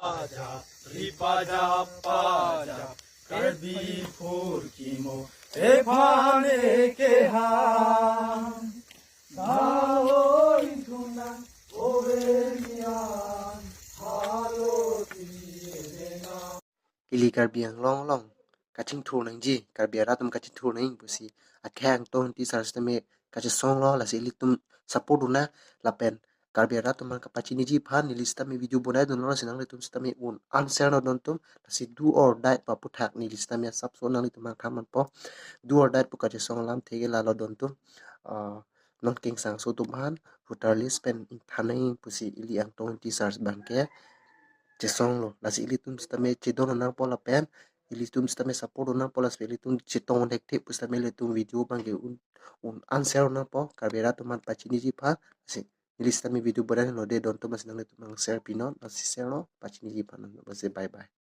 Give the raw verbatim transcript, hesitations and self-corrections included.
Pajak, ripajak, pajak, Karbi phurkimo, ephan ekeha. Dalo inthuna, ove nian, halo ti edena. Ili Karbi Anglong along kachingthur nangji, Karbi arat atum kachingthur nang pusi akhei Angtong Engti sir sitame kachesonglo, lasi ilitum support dun nang, lapen Karbi arat atum aphan kapachiniji aphan neli sitame video bonai dunlo, lasi nanglitum sitame un an share non dontum, lasi do or die pu aputhak neli sitame asapso nanglitum aphan than ponpo. Do or die pu kachesong alamthe ke lalo dontum. Ah, non kengsangso atum aphan voter list pen ingthan nang pusi ili Angtong Engti sir abangke chesonglo. Lasi ilitum sitame chedon nangpo lapen ilitum sitame support nangpo, lasi ilitum chetong thekthe pu sitame ilitum video abangke un, un an share nangpo, Karbi arat atum aphan pachiniji aphan. Lasi neli sitame video bonai dunlo, dei dontum, lasi nanglitum aphan share pinon, lasi share lo, pachiniji aphan, lasi bye bye.